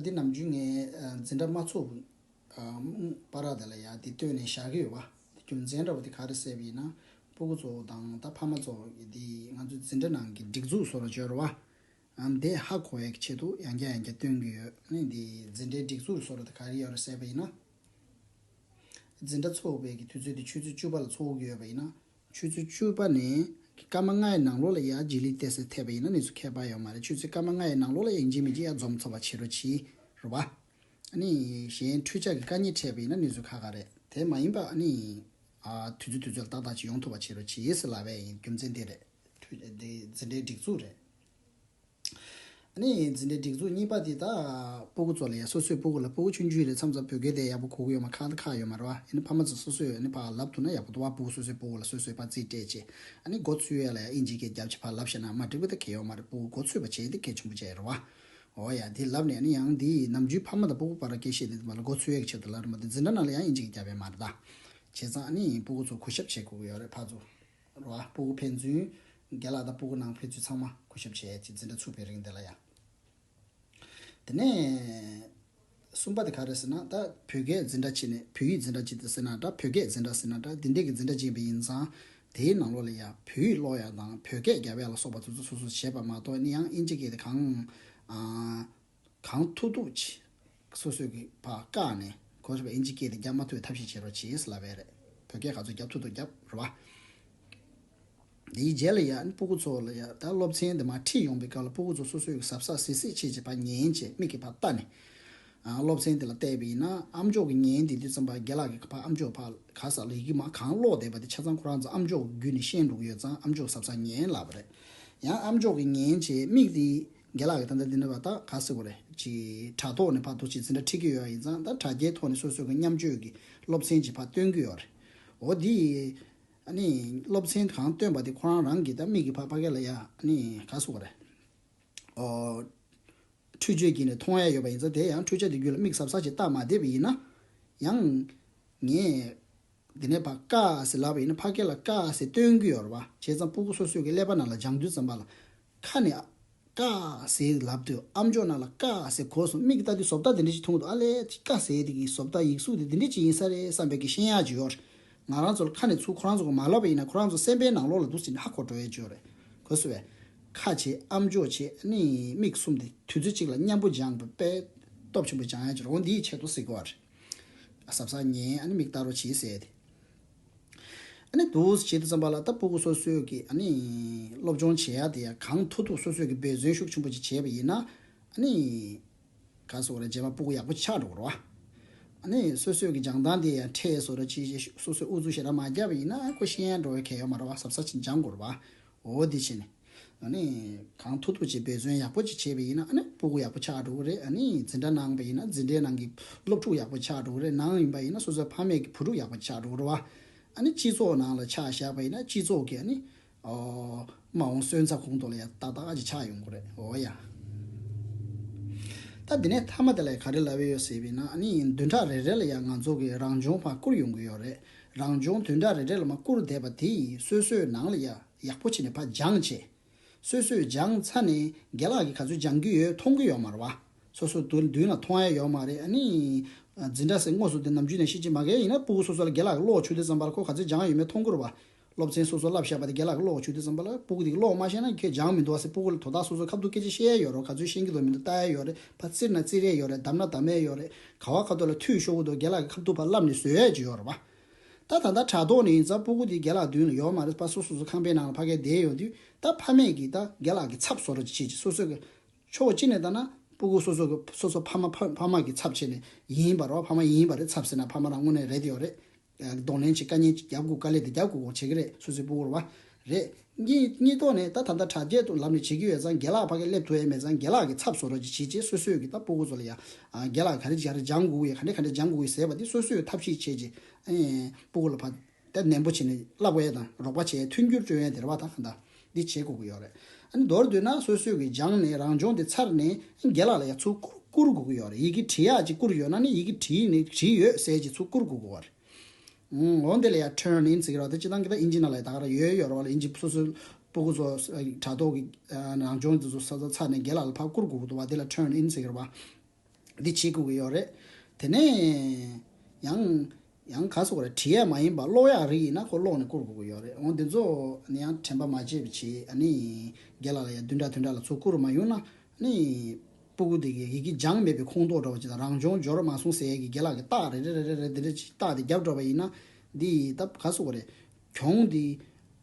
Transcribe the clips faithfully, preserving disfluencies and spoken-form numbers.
འདི་ནམ་རྒྱུན་ངས་འཛིན་གྲྭ་མ་ཚུགས་པར་དེ་ལ་ཡ་འདི་བཏོན་ནས་བཞག་གི་ཡོད་པ། རྒྱུ་མཚན་འདྲ་པོ་དེ་ག་རེ་ཟེར་བ་ཡིན་ན། སྤུ་གུ་ཚོ་དང་ད་ཕ་མ་ཚོ་འདི་ང་ཚོའི་འཛིན་གྲྭ་ནང་གི་སྒྲིག་འཛུགས་བཟོ་འདྲ་བྱོས་ར་བ། ཨ་འདི་ཧ་གོ་ཡག་ཆེད་དུ་ཡང་བསྐྱར་ཡང་བསྐྱར་སྟོན་གྱི་ཡོད། ཨ་ནི་འདི་འཛིན་གྲྭའི་སྒྲིག་འཛུགས་བཟོ་འདྲ་དེ་ག་རེ་ཡོད་རེད་ཟེར་བ་ཡིན་ན། འཛིན་གྲྭ་ཚོགས་པའི་གི་དུས་ཚོད་དེ་ཆུ་ཚོད་བཅུ་པ་ལ་ཚོགས་ཀྱི་ཡོད་པ་ཡིན་ན། ཆུ་ཚོད་བཅུ་པ་ནས་སྐར་མ་ལྔའི་ནང་ལོགས་ལ་ཡར་རྗེས་ལུས་ཏོག་ཙམ་ཐེབས་པ་ཡིན་ན་གནས་ཚུལ་ཁྱད་པར་ཡོད་མ་རེད། ཆུ་ཚོད་སྐར་མ་ལྔའི་ནང་ལོགས་ལ་ཡང་ཡིན་གཅིག་མིན་གཅིག་ཡར་འཛོམས་ཐུབ་པ་བྱེད་རོགས་གྱིས། རེད་པ། ཨ་ནི་གཞན་འཕྲུལ་ཆས་ཀྱི་དཀའ་ངལ་འཕྲད་པ་ཡིན་ན་གནས་ཚུལ་ཁག་ཁག་རེད། དེ་མ་ཡིན་པ་ཨ་ནི་ཨ་དུས་ཚོད་དུས་ཚོད་ལ་ཏག་ཏག་ཅིག་ཡོང་ཐུབ་པ་བྱེད་རོགས་གྱིས་ཟེར་ལབ་པའི་རྒྱུ་མཚན་དེ་རེད། འཕྲུལ་འདི་འཛིན་གྲྭའི་སྒྲིག་འཛུགས་རེད། ཨ་ནི་འཛིན་གྲྭའི་སྒྲིག་འཛུགས་གཉིས་པ་དེ་ད་སྤུ་གུ་ཚོ་ལ་ཡ་སོ་སོའི་སྤུ་གུ་ལ་སྤུ་གུ་ཆུང་ཆུང་རེད། མཚམས་མཚམས་བོད་སྐད་དེ་ཡག་པོ་གོ་གི་ཡོད་མ་ཁག་ད་ཁག་ཡོད་མ་རེད་བ། ཡིན་ན་ཕ་མ་ཚོ་སོ་སོས་ཨ་ནི་ཕར་ལབ་ཐུབ་ན་ཡག་པོ་འདུག་བ། སྤུ་གུ་སོ་སོའི་སྤུ་གུ་ལ་སོ་སོས་ཕར་རྩིས་སྤྲད་བྱས་ཨ་ནི་མགོ་ཚོས་ཡ་ལ་ཡ་ཨིན་ཇི་སྐད་རྒྱབ་བྱས་ཕར་ལབ་བྱས་ན་མ་འགྲིག་པ་ད་གལ་ཡོད་མ་རེད། སྤུ་གུ་མགོ་ཚོས་པ་བྱས་དེ་གལ་ཆེན་པོ་བྱས་རེད་བ། འོ་ཡ་དེ་ལབ་ནས་ཨ་ནི་ཡང་འདི་ནམ་རྒྱུན་ཕ་མ་དང་སྤུ་གུ་བར་སྐད་བཤད་དེ་མ་ལ་མགོ་ཚོས་ཡ་གི་ཆེད་དུ་ལབ་རེད་མ་གཏོགས་འཛིན་གྲྭ་ནང་ལ་ཡང་ཨིན་ཇི་སྐད་རྒྱབ་ཡ་མ་རེད་ད། བྱས་ཙང་ཨ་ནི་སྤུ་གུ་ཚོ་གུས་ཞབས་བྱེད་དགོས་ཀྱི་ཡོད་རེད་ཕར་ཚུར། རེད་བ། སྤུ་གུ་ཕན་ཚུན་རྒན་ལགས་དང་སྤུ་གུ་ནང་ཕན་ཚུན་ཚང་མ་གུས་ཞབས་བྱས་ཀྱི་འཛིན་གྲྭ་ཚུགས་པའི་རིང་དེ་ལ་ཡ། དེ་ནས་གསུམ་པ་དེ་ག་རེ་ཟེར་ན་ད་བོད་སྐད་འཛིན་གྲྭ་བྱས་ནས་བོད་ཡིག་འཛིན་གྲྭ་བྱས་ཏེ་ཟེར་ན་ད་བོད་སྐད་འཛིན་གྲྭ་ཟེར་ན་ད་འདི་འདྲས་ཀྱི་འཛིན་གྲྭ་བྱས་པ་ཡིན་ཙང་དེའི་ནང་ལོགས་ལ་ཡ་བོད་ཡིག་ཀློག་ཡ་དང་བོད་སྐད་རྒྱབ་ཡ་ལ་སོགས་པ་དེ་ཚོ་སོ་སོ་བྱས་པ་མ་གཏོགས་ཨ་ནི་ཡང་ཨིན་ཇི་སྐད་དེ་གང་ཨ། གང་ཐུབ་ཐུབ་ཅིག་སོ་སོས་ཀྱི་ཕར་བཀག་ནས་གོ་ཆོད་པ་ཨིན་ཇི་སྐད་དེ་རྒྱབ་མ་ཐུབ་པའི་ཐབས་ཤེས་བྱེད་རོགས་གྱིས་ལབ་པ་རེད། བོད་སྐད་ག་ཚོད་རྒྱབ་ཐུབ་ཐུབ་རྒྱབ་རེད་བ། དེའི་རྗེས་ལ་ཡང་སྤུ་གུ་ཚོ་ལ་ཡང་ད་སློབ་ཚན་དེ་མར་ཁྲིད་ཡོང་པའི་སྐབས་ལ་སྤུ་གུ་ཚོ་སོ་སོས་ཀྱི་གཟབ་གཟབ་གཟིགས་གཟིགས་བྱེད་བྱེད་པ་ཉན་བྱེད་མིག་གིས་ཕར་ལྟ་ནས། ཨ་སློབ་ཚན་དེ་ལ་བལྟས་པ་ཡིན་ན་ཨམ་ཅོག་གི་ཉན་དེ་དུས་ཙམ་པ་རྒན་ལགས་ཀྱི་ཕར་ཨམ་ཅོག་ཕར་ག་ས་ལ་ཡི་གེ་མ་གང་ཀློག་བསྡད་པ་དེ་ཆ་ཚང་ཁོ་རང་ཚོ་ཨམ་ཅོག་བརྒྱུད་ནས་ཤེས་འགྲོ་གི་ཡོད་ཙང་ཨམ་ཅོག་གཟབ་གཟབ་ཉན་ལབ་པ་རེད། ཡང་ཨམ་ཅོག་གི་ཉན་བྱས་མིག་དེ་རྒན་ལགས་ཀྱི་ད་ལྟ་འདི་འདྲ་བ་ད་ག་ཟེར་དགོས་རེད་ཅིག་དྲ་ཐོག་ནས་ཕར་འདུག་ཅིག་འཛིན་གྲྭ་ཁྲིད་ཀྱི་ཡོད་ཡིན་ཙང་ད་དྲ་རྒྱའི་ཐོག་ནས་སོ་སོ་གི་མཉམ་སྤྱོད་ཀྱི་སློབ་ཚན་ཅིག་ཕར་སྟོན་གྱི་ཡོད་རེད། འོ་འདི་ཨ་ནི་སློབ་ཚན་གང་སྟོན་པ་དེ་ཁོ་རང་རང་གིས་ད་མིག་གིས་ཕར་ཕ་གི་ལ་ཡ་ཨ་ནི་ག་ཟེར་དགོས་རེད། ཨོ། འཕྲུལ་ཆས་ཀྱིས་ནི་མཐོང་ཡ་ཡོད་པ་ཡིན་ཙང་དེ་ཡང་འཕྲུལ་ཆས་དེ་བརྒྱུད་ལ་མིག་གཟབ་གཟབ་ཅིག་བལྟ་མ་བསྡད་པ་ཡིན་ན། ཡང་ངས་འདི་ནས་ཕར་ཀ་ཟེར་ལབ་པ་ཡིན་ན་ཕ་གི་ལ་ཀ་ཟེར་སྟོན་གྱི་ཡོད་རེད་བ། བྱས་ཙང་སྤུ་གུ་སོ་སོའི་གི་ཀླད་པ་ནང་ལ་སྦྱང་དུས་ཙམ་པ་ལ་ཁ་ནས་ཀ་ཟེར་ལབ་དུས་ཨམ་ཅོག་ནང་ལ་ཀ་ཟེར་གོ་སོང་། མིག་གིས་ལྟ་དུས་བཟོ་ལྟ་དེ་འདྲ་ཅིག་མཐོང་འདུག་ཨ་ལས་ཀ་ཟེར་དེ་གི་བཟོ་ལྟ་ཡིག་གཟུགས་དེ་འདི་འདྲ་ཅིག་ཡིན་ས་རེད་བསམ་པའི་གི་ཤེས་ཡག་ཅིག་ཡོད་རེད། ང་རང་ཚོ་ལ་ཁ་ནས་ཚུར་ཁོ་རང་ཚོ་གིས་མ་ལབ་པ་ཡིན་ན་ཁོ་རང་ཚོ་སེམས་པའི་ནང་ལོགས་ལ་འདུག་ཟེར་ནས་ཧ་གོ་འགྲོ་ཡས་ཅིག་ཡོད་རེད། གོ་སོང་བས། ཁ་བྱེད་ཨམ་ཅོག་བྱེད་ཨ་ནི་མིག་གསུམ་དེ་དུས་ཚོད་གཅིག་ལ་མཉམ་པོ་སྦྱངས་པ་དཔེ་སྟོབས་ཆེན་པོ་སྦྱང་ཡས་ཅིག་རེད། འོ་འདིའི་ཆེད་དུ་ཟེར་གི་བ་རེད། གཟབ་གཟབ་ཉན་ཨ་ནི་མིག་ལྟ་རོགས་བྱེད་ཟེར་ཏེ། ཨ་ནི་འདུག་བྱེད་དུས་ཙམ་པ་ལ་ད་སྤུ་གུ་སོ་སོས་ཀྱི་ཨ་ནི་སློབ་སྦྱོང་བྱེད་ཡ་དེ་ཡང་གང་ཐུབ་ཐུབ་སོ་སོས་ཀྱི་འབད་བརྩོན་ཤུགས་ཆེན་པོ་ཅིག་བྱས་པ་ཡིན་ན་ཨ་ནི། ག་སོགས་རེ་རྗེས་མ་སྤུ་གུ་ཡག་པོ་ཆགས་འགྲོ་གི་རེད་བ། ཨ་ནི་སོ་སོའི་གི་སྦྱང་སྟངས་དེ་ཡང་ཁྲལ་བཟོ་འདྲ་ཅིག་སོ་སོས་ཨུ་ཚུགས་ཞེ་དྲག་མ་བརྒྱབ་པ་ཡིན་ན་ཁོ་ཤེས་ཡ་འགྲོ་བའི་གལ་ཡོད་མ་རེད་བ། གཟབ་གཟབ་ཅིག་སྦྱང་དགོས་རེད་བ། འོ་འདི་བྱས་ནས། ཨ་ནི་གང་ཐུབ་ཐུབ་ཅིག་འབད་བརྩོན་ཡག་པོ་ཅིག་བྱས་པ་ཡིན་ན་ཨ་ནི་སྤུ་གུ་ཡག་པོ་ཆགས་འགྲོ་གི་རེད། ཨ་ནི་འཛིན་གྲྭ་ནང་པ་ཡིན་ན་འཛིན་གྲྭའི་ནང་གི་སློབ་ཕྲུག་ཡག་པོ་ཆགས་འགྲོ་གི་རེད། ནང་ཡིན་པ་ཡིན་ན་སོ་སོའི་ཕ་མེས་ཀྱི་བུ་ཕྲུག་ཡག་པོ་ཆགས་འགྲོ་གི་རེད་བ། ཨ་ནི་སྤྱི་ཚོགས་ནང་ལ་ཆ་བཞག་པ་ཡིན་ན་སྤྱི་ཚོགས་ཀྱི་ཨ་ནི། ཨོ། མ་འོངས་སོན་རྩ་ཁོང་ཐོག་ལ་ཡ་ཏག་ཏག་ཅིག་ཆགས་ཡོང་གི་རེད། འོ་ཡ། ད་འདི་ནས་མཐའ་མ་དེ་ལ་ག་རེ་ལབ་ཡོད་ཟེར་བས་ན་ཨ་ནི་བདུན་ཕྲག་རེ་རེ་ལ་ཡ་ང་ཚོ་གི་རང་སྦྱོང་ཕར་བསྐུར་ཡོང་གི་ཡོད་རེད། རང་སྦྱོང་བདུན་ཕྲག་རེ་རེ་ལ་མར་བསྐུར་བསྡད་པ་དེ་ཡིས་སོ་སོའི་ནང་ལ་ཡ་ཡག་པོ་བྱས་ནས་ཕར་སྦྱངས་བྱས། སོ་སོས་སྦྱངས་ཚར་ནས་རྒན་ལགས་ཀྱིས་ག་ཚོད་སྦྱང་གི་ཡོད་མཐོང་གི་ཡོད་མ་རེད་བ། སོ་སོ་མདུན་མདུན་ལ་མཐོང་ཡ་ཡོད་མ་རེད། ཨ་ནི། འཛིན་གྲྭ་ཟེར་དངོས་སུ་དེ་ནམ་རྒྱུན་ནས་ཤེས་ཀྱི་མ་གས་ཡིན་ན་སྤུ་གུ་སོ་སོ་ལ་རྒན་ལགས་ཀྱིས་ཀློག་བྱུང་དུས་ཙམ་པ་ལ་ཁོ་ག་ཚོད་སྦྱངས་ཡོད་མེད་མཐོང་གི་རེད་བ། སློབ་ཚན་སོ་སོ་བསླབ་བཞག་པ་དེ་རྒན་ལགས་ཀྱིས་ཀློག་བྱུང་དུས་ཙམ་པ་ལ་སྤུ་གུ་དེ་ཀློག་མ་ཤེས་ན་ཁྱོད་སྦྱངས་མི་འདུག་བ་ཟེར་སྤུ་གུ་ལ་དོ་བདག་སོ་སོ་ཁ་ཐུག་སྐད་ཆ་བཤད་ཡ་ཡོད་རེད། ག་ཚོད་ཤེས་ཀྱི་འདུག་མི་འདུག་ལྟ་ཡ་ཡོད་རེད། ཕར་བཙིར་ན་བཙིར་ཡ་ཡོད་རེད། བསྡམས་ན་བསྡམས་ཡ་ཡོད་རེད། ག་བ་ག་ཐོག་ལ་མཐུད་ཤོར་གི་འདུག་རྒན་ལགས་ཀྱིས་ཁ་ཐུག་ཕར་བསླབས་ནས་བཟོ་ཡ་ཅིག་ཡོད་རེད་བ། ད་ད་ལྟ་དྲ་ཐོག་ནས་ཡིན་ཙང་སྤུ་གུ་དེ་རྒན་ལགས་མདུན་ལ་ཡོད་མ་རེད། ཕར་སོ་སོ་སོ་ཁང་པའི་ནང་ལ་ཕ་གིར་བསྡད་ཡོང་དུས་ད་ཕ་མས་ཀྱིས་ད་རྒན་ལགས་ཀྱི་ཚབ་བཟོ་འདྲ་ཅིག་བྱེད་ཅིག་སོ་སོ་གི་ཕྱོགས་གཅིག་ནས་ལྟ་ན་སྤུ་གུ་སོ་སོ་གི་སོ་སོ་ཕ་མ་ཕ་ཕ་མ་གི་ཚབ་བྱས་ནས་ཡིན་པ་རེད་བ། ཕ་མ་ཡིན་པ་རེད། ཚབ་ཟེར་ན་ཕ་མ་རང་དངོས་གནས་རེད་དེ་ཡོད་རེད། གདོང་ལེན་བྱེད་དཀའ་ངལ་ཅིག་རྒྱབ་དགོས་དཀའ་ལས་དེ་རྒྱབ་དགོས་དགོས་བྱེད་ཀྱི་རེད། སོ་སོའི་སྤུ་གུ་རེད་བ། རེད། གཉིས་གཉིས་ཐོག་ནས་ད་ད་ལྟ་དྲ་རྒྱའི་ཐོག་ལམ་ནས་བྱེད་ཀྱི་ཡོད་ཙང་རྒན་ལགས་ཕ་གིར་སླེབས་ཐུབ་ཡས་མེད་ཙང་རྒན་ལགས་ཀྱི་ཚབ་བཟོ་འདྲ་ཅིག་བྱེད་ཅིག་སོ་སོའི་གི་ད་སྤུ་གུ་ཚོ་ལ་ཡ། རྒན་ལགས་ག་རེ་ག་རེ་སྦྱང་དགོས་ཡོད་ག་འདྲ་ག་འདྲ་སྦྱང་དགོས་ཡོད་ཟེར་བ་དེ་སོ་སོས་ཐབས་ཤེས་བྱེད་ཅིག་སྤུ་གུ་ལ་ཕ། དེ་ནན་པོ་བྱས་ནས་བསླབ་དགོས་ཡ་དང་རོགས་པ་བྱས་མཐུན་འགྱུར་སྐྲུན་ཡ་དེ་རེད་བ། ད་གང་ལྟར་འདི་བྱེད་དགོས་ཀྱི་ཡོད་རེད། ཨ་ནི་མདོར་བསྡུས་ན་སོ་སོས་ཀྱི་སྦྱངས་ནས་རང་སྦྱོང་དེ་ཚར་ནས་རྒན་ལགས་ལ་ཡ་ཚུར་བསྐུར་བསྐུར་དགོས་ཀྱི་ཡོད་རེད། ཡི་གེ་བྲིས་ཡག་ཅིག་བསྐུར་ཡོད་ན་ནི་ཡི་གེ་བྲིས་ནས་བྲིས་ཡོད་ཟེར་ཅིག་ཚུར་བསྐུར་དགོས་ཀྱི་ཡོད་རེད། ཨུམ། འོ་འདི་ལ་ཡ་turn in ཟེར་གྱི་རེད་བ། དེ་སྤྱིར་བཏང་གི་ད་ཨིན་ཇི་ནང་ལ་ཡ་ད་ག་རང་ཡོད་ཡོད་རེད་བ་ལ། ཨིན་ཇི་སོ་སོའི་སྤུ་གུ་ཚོ་དྲ་ཐོག་གི་རང་སྦྱོང་དེ་ཚོ་ས་ས་ཚར་ནས་རྒན་ལགས་ལ་ཕར་བསྐུར་དགོས་ཀྱི་འདུག་བ། དེ་ལ་turn in ཟེར་གྱི་རེད་བ། འདི་བྱེད་དགོས་ཀྱི་ཡོད་རེད། དེ་ནས་ཡང་ཡང་ག་སོགས་རེད། བྲིས་ཡ་མ་ཡིན་པ་ཀློག་ཡ་རིགས་ཡིན་ན་ཁོ་ཀློག་ནས་བསྐུར་དགོས་ཀྱི་ཡོད་རེད། འོ་འདི་ཚོ་ནི་ཡང་དྲན་པ་མ་བརྗེད་པ་བྱེད། ཨ་ནི་རྒན་ལགས་ལ་ཡ་བདུན་ཕྲག་བདུན་ཕྲག་ལ་ཚུར་བསྐུར་མ་ཡོང་ན་ནི་སྤུ་གུ་དེ་གི་ཡི་གེ་སྦྱང་མེད་པའི་ཁོངས་གཏོགས་འདྲ་བ་ཅིག་དང་རང་སྦྱོང་འབྱོར་མ་སོང་ཟེར་ཡ་གི་རྒན་ལགས་ཀྱི་རྟགས་རེ་རེ་རེ་རེ་རེ་འདི་འདྲ་ཅིག་རྟགས་དེ་རྒྱབ་འགྲོ་བ་ཡིན་ན་འདི་ད་ག་སོགས་རེད། གྱོང་འདི་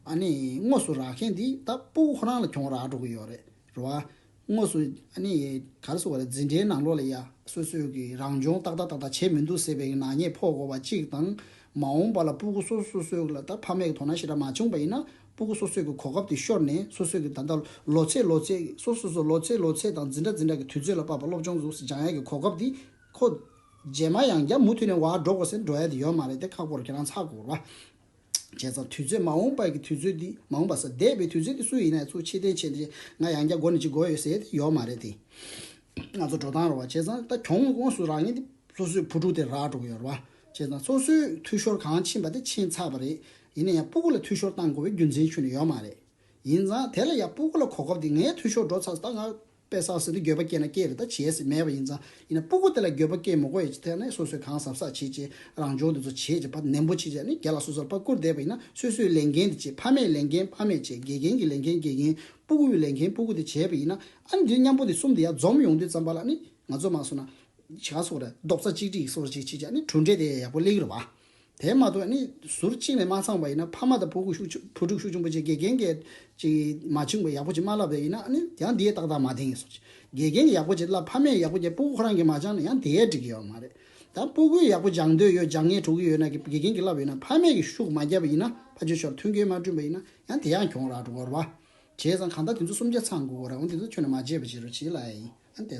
ཨ་ནི་དངོས་སུ་རག་མཁན་འདི་ད་སྤུ་གུ་ཁོ་རང་ལ་གྱོང་རག་འགྲོ་གི་ཡོད་རེད། རེད་བ། དངོས་སུ་ཨ་ནི་ག་རེ་ཟེར་བ་རེད། འཛིན་གྲྭའི་ནང་ལོགས་ལ་ཡ་སོ་སོའི་གི་རང་སྦྱོང་ཏག་ཏག་ཏག་ཏག་བྱེད་མི་འདུག་ཟེར་བའི་གི་ནག་ཉེས་ཕོག་དགོས་པ་གཅིག་དང་། མ་འོངས་པ་ལ་སྤུ་གུ་སོ་སོ་སོ་སོའི་གི་ལ་ད་ཕ་མའི་གི་དོ་སྣང་ཞེ་དྲག་མ་བྱུང་བ་ཡིན་ན་སྤུ་གུ་སོ་སོའི་གི་གོ་སྐབས་དེ་ཤོར་ནས་སོ་སོའི་གི་ད་ལྟ་ལོ་ཚད་ལོ་ཚད་སོ་སོ་སོ་ལོ་ཚད་ལོ་ཚད་དང་འཛིན་གྲྭ་འཛིན་གྲྭ་གི་དུས་ཚོད་ལ་དཔག་པ་སློབ་སྦྱོང་ཟུག་སེ་སྦྱང་ཡ་གི་གོ་སྐབས་དེ་ཁོ་རྗེས་མ་ཡང་བསྐྱར་མུ་མཐུད་ནས་བར་འགྲོ་དགོས་ཟེར་འགྲོ་ཡ་དེ་ཡོད་མ་རེད། དེ་ཁག་པོ་རེད། ཁྱེད་རང་ཚར་དགོས་རེད་བ། བྱས་ཙང་དུས་ཚོད་མ་འོངས་པ་གི་དུས་ཚོད་འདི་མ་འོངས་པ་ས་འདས་པའི་དུས་ཚོད་འདི་སུ་ཡིན་ན་ཚུར་ཕྱིར་འཐེན་བྱས་ཏེ་ང་ཡང་བསྐྱར་འགོ་ནས་ཅིག་དགོས་ཡོད་ཟེར་ཡ་དེ་ཡོད་མ་རེད་དེ། ང་ཚོ་འགྲོ་སྟངས་རེད་བ། བྱས་ཙང་ད་གྱོང་དངོས་སུ་རག་མཁན་དེ་སོ་སོའི་བུ་ཕྲུག་དེ་རག་འགྲོ་གི་ཡོད་རེད་བ། བྱས་ཙང་སོ་སོའི་འཐུས་ཤོར་གང་ཕྱིན་པ་དེ་ཕྱིན་ཚར་བ་རེད། ཡིན་ན་ཡང་སྤུ་གུ་ལ་འཐུས་ཤོར་བཏང་དགོས་པའི་རྒྱུ་མཚན་ཁྱོན་ནས་ཡོད་མ་རེད། ཡིན་ཙང་དེ་ལ་ཡང་སྤུ་གུ་ལ་གོ་སྐབས་དེ་ངའི་འཐུས་ཤོར་འགྲོ་ཚར་ད་ང་དཔེ་བསགས་ཟིན་དུས་འགྱོད་པ་སྐྱེས་ན་སྐྱེས་རེད། ད་བྱས་ཟིན་མེད་པ་ཡིན་ཙང་། ཡིན་ན་སྤུ་གུ་དེ་ལ་འགྱོད་པ་སྐྱེས་མི་དགོས་ཡ་ཅིག་ཐད་ནས་སོ་སོས་གང་གཟབ་གཟབ་བྱེད་ཅེས་རང་སྦྱོང་དེ་ཚོ་བྱེད་ཅེས་ཕར་ནན་པོ་བྱེད་ཅེས་ནི་རྒན་ལགས་སོ་སོར་ཕར་བསྐུར་བསྡད་པ་ཡིན་ན་སོ་སོའི་ལས་འགན་དེ་བྱེད། ཕ་མའི་ལས་འགན་ཕ་མས་བྱེད། དགེ་རྒན་གྱི་ལས་འགན་དགེ་རྒན། སྤུ་གུའི་ལས་འགན་སྤུ་གུ་དེ་བྱས་པ་ཡིན་ན་ཨ་ནི་འདི་མཉམ་པོ་དེ་གསུམ་དེ་ཡར་འཛོམས་ཡོང་དུས་ཙམ་པ་ལ་ནི་ང་ཚོ་མ་སོང་ན་ཆ་སོགས་རེད། རྡོག་རྩ་གཅིག་སྒྲིལ་སོགས་ཅིག་བྱེད་ཅེས་ནི་གྲུབ་འབྲས་དེ་ཡག་པོ་སླེབས་རེད་བ། དེ་མ་གཏོགས་ནི་ཟུར་གཅིག་ནས་མ་ཚང་བ་ཡིན་ན་ཕ་མ་དང་སྤུ་གུ་ཤུགས་ཆུང་བུ་ཕྲུག་ཤུགས་ཆུང་པོ་བྱས་དགེ་རྒན་གྱིས་ཅིག་མ་བྱུང་བ་ཡག་པོ་ཅིག་མ་བསླབས་པ་ཡིན་ན་ནི་ཡང་དེའི་ཏག་ཏག་མ་བསྟན་གྱི་སོགས་ཅིག་དགེ་རྒན་གྱིས་ཡག་པོ་ཅིག་བསླབས། ཕ་མས་ཡག་པོ་ཅིག་སྤུ་གུ་ཁོ་རང་གིས་མ་སྦྱངས་ན་ཡང་དེའི་འགྲིག་གི་ཡོད་མ་རེད། ད་སྤུ་གུས་ཡག་པོ་སྦྱང་འདོད་ཡོད། སྦྱང་ངེས་འགྲོ་གི་ཡོད་ན་དགེ་རྒན་གྱིས་བསླབས་ཡོད་ན་ཕ་མས་ཀྱི་ཤུགས་མ་བརྒྱབ་པ་ཡིན་ན་ཕ་ཆོས་ཤོར་མཐུན་རྐྱེན་མ་བསྐྲུན་པ་ཡིན་ན་ཡང་དེ་ཡང་གྱོང་རག་འགྲོ་གི་རེད་བ། བྱས་ཙང་གང་ལྟར་དེ་ཚོ་གསུམ་ཆ་ཚང་དགོས་ཀྱི་རེད། འོ་དེ་ཚོ་ཁྱོན་ནས་མ་བརྗེད་པ་བྱེད་རོགས་བྱེད་ལ་ཡིན། ཨ་ནི་དེ།